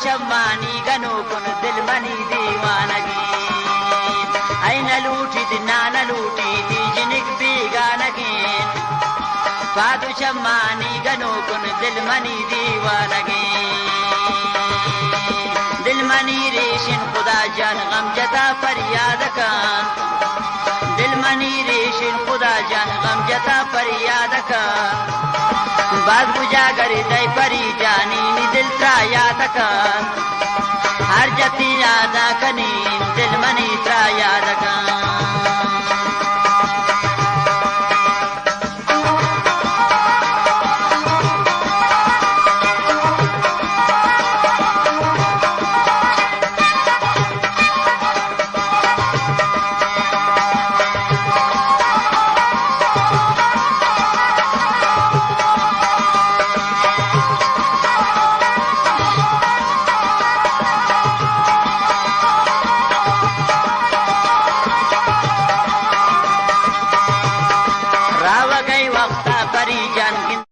چمانی گنوکن دل منی دیوانگی۔ اے نہ لوٹیت، نا نہ لوٹیت، جنک بیگانگی۔ پاد چمانی گنوکن دل منی دیوانگی۔ دل منی ریشن خدا جان غم جتا فریاد کن۔ دل منی ریشن خدا جان غم جتا فریاد کن۔ باز کجا گری دای پری جانی نی دل ترا یاد کن۔ ہر جتی یادا کنی